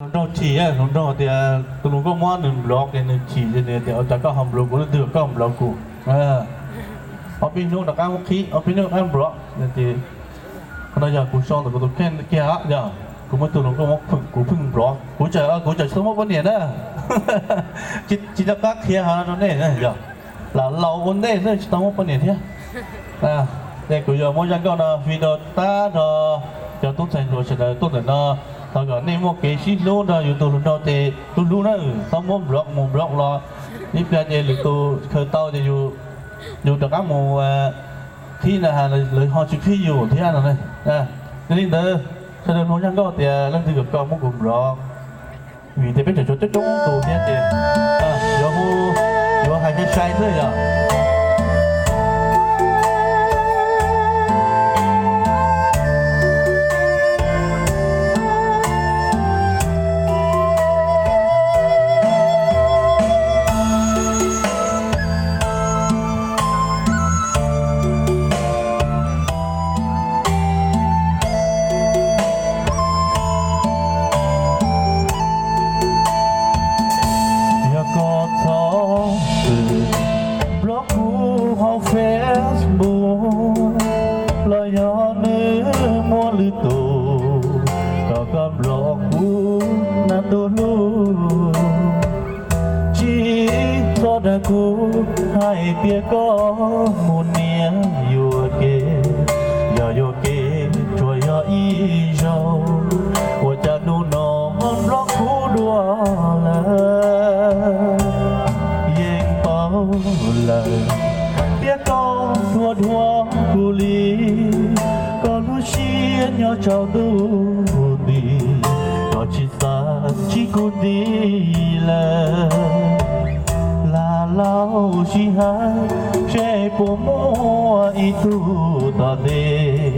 Hluas nraug chim, hluas nraug tias tus hluas nkauj muab nws nplov ces nws chim, nws tias ua cas koj ho nplov kuv, leej twg kom koj nplov kuv? Ob peb hnub rov qab muab qhib, ob peb hnub rov qab nplov. Qhov no yog kuv sau ntawm kuv tus kheej kiag, yog kuv muab tus hluas nkauj muab kuv pheej nplov, kuv tseem, kuv tseem tsis tau muaj poj niam na. Tsis nco qab qhia hov rau nej na, yog lam laus ua ntej xwb tsis tau muaj poj niam thiab. Ces kuv yuav muab zaj nkauj no fij rau tag nrho cov tub ntxhais hluas sawv daws tuaj ntawm no, thov kom nej muaj kev sib hlub nrog yus tus hluas nraug ces tu hlub na, txhob muab nplov mus nplov los, ib pliag ces lwm tus khaws tau ces yus rov qab mus qhib na, lawv ho tsis qhib yus thiab no. Yog li ntawd, sawv daws mloog zaj nkauj tias leej twg kom koj muab kuv nplov, vim tias peb tseem tshuav coob coob tus thiab ces yuav hu, yuav hais sai sai xwb yog. Yog koj txhob txwm nplog kuv hauv Facebook, los yog nws muaj lwm tus kom koj nplog kuv na tus hlub. Tsis txhob dag kuv hais tias koj mus niam yuam kev, yog yuam kev tsuas yog ib zaug, ua cas hnub no nplog kuv dua lawm. Yeej paub lawm tias koj hlua dhua kuv li, koj lub siab nyob rau ntuj nti, koj tsis xav ntsib kuv ntxiv lawm. Lam laus sib hais seb puas muaj ib tug tom ntej,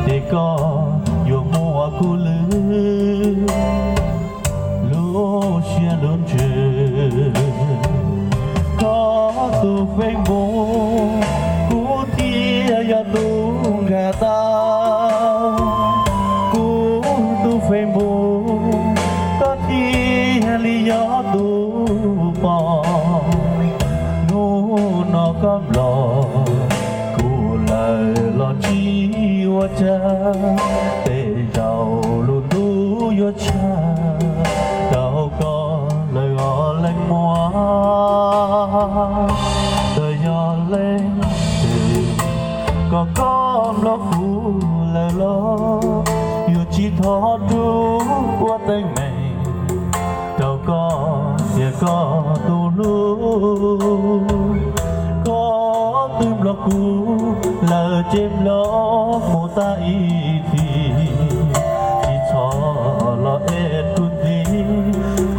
ces koj yuav muaj kuv lub, lub siab lub ntsws. Koj tus Facebook kuv thiaj yog tus nkag tau, kuv tus Facebook koj thiaj li yog tus pom. Hnub no koj nplog kuv lawm los tsis ua cas, tej zaum lub ntuj yuav tshaj rau koj lawm os leej muam. Txawm yog leej twg kom koj nplog kuv lawm los yuav tsis thov rub ua teeb meem rau koj thiab koj tus hlub. Koj twb nplog kuv lawm ces nplog mus tag ib txhis, tsis txhob los es kuv ntxiv,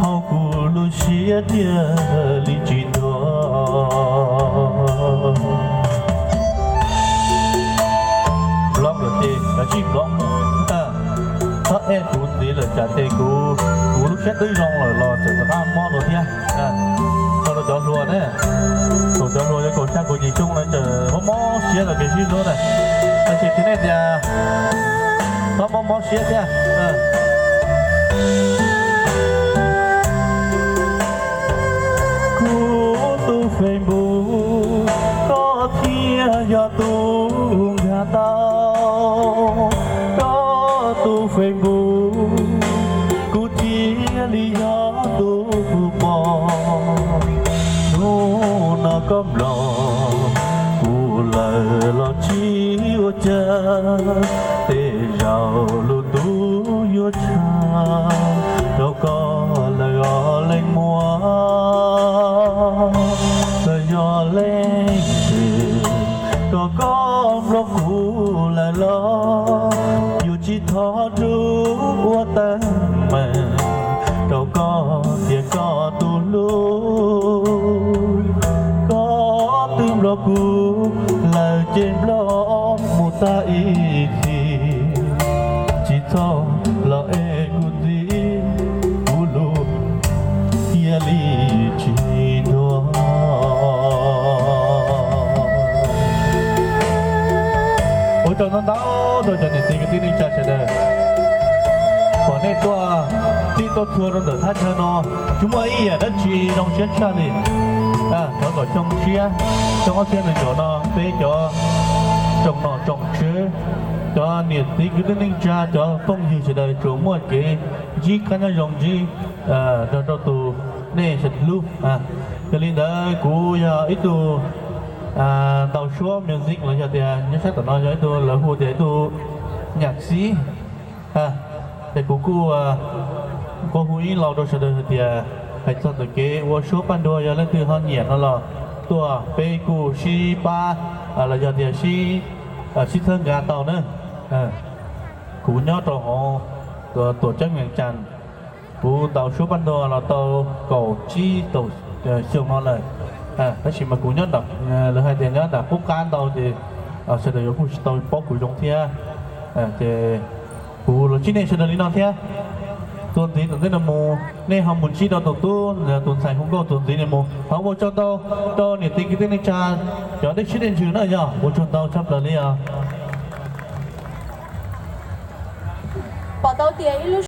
hauv kuv lub siab thiaj li tsis ntuag. Nplog lawm ces kav tsij nplog mus tag, txhob es kuv ntxiv lawm tsam ces kuv, kuv lub siab twb zoo lawm los tseem rov qab mob dua thiab. Txog rau cov hluas ne, thaum cov hluas yuav kaum xya kaum yim xyoo lawv tseem mob mob siab rau kev sib hlub na. Tab sis qhia nej tias txhob mob mob siab thiab. Kuv tus Facebook koj thiaj yog tus nkag tau, koj tus Facebook kuv thiaj li yog tus pom. Hnub no koj nplog kuv lawm los tsis ua cas, tej zaum lub ntuj yuav tshaj rau koj lawm os leej muam. Txawm yog leej twg kom koj nplog kuv lawm los yuav tsis thov rub ua teeb meem rau koj thiab koj tus hlub. Koj twb nplog kuv lawm ces nplog mus tag ib txhis, tsis txhob los es kuv ntxiv, kuv lub thiaj li tsis ntuag. Ua tsaug ntau ntau rau cov niam txiv kwv tij neej tsa sawv daws, pom nej tuaj txij Txhua rau ntawm thaj chaw no tsis muaj ib yam dab tsi zoo siab tshaj li. Thov kom xyoo tshiab, xyoo ob txhiab nees nkaum no peb cov tsoom nom tsoom tswv, cov niam txiv kwv tij neej tsa, cov phooj ywg sawv daws tsuas muaj kev ntsib qab nyob zoo ntsib nrog rau tus nej sawv daws hlub. Yog li ntawd kuv yog ib tug ntaus suab music los yog tias nyob sab tom no yog ib tug lawv hu tias ib tug nhạc sĩ. Ces kuv kuj nqua hu ib lo rau sawv daws hais tias hais txog ntawm kev ua suab paj nruag, yog leej twg ho nyiam no los tuaj peb kuj sib pab los yog tias sib txhawb nqa tau na. Kuv nyob rau hauv tuam ceeb Vees Cas, kuv ntaus suab paj nruag los tau kaum tsib xyoo no lawm. Tab sis mas kuv nyob, lawv hais tias nyob nram qub qab ntau ces sawv daws yuav kuj tsis tau paub kuv zoo thiab. Ces kuv los ntsib nej sawv daws li no thiab. Txuas ntxiv tom ntej no mus nej ho mus ntsib rau tus tub, tus ntxhais hu nkauj txuas ntxiv no mus, thov ua tsaug ntau rau niam txiv kwv tij neej tsa cov dej siab dej ntsws na, yog ua tsaug ntau tshaj plaws li os. Pom tau tias ib lub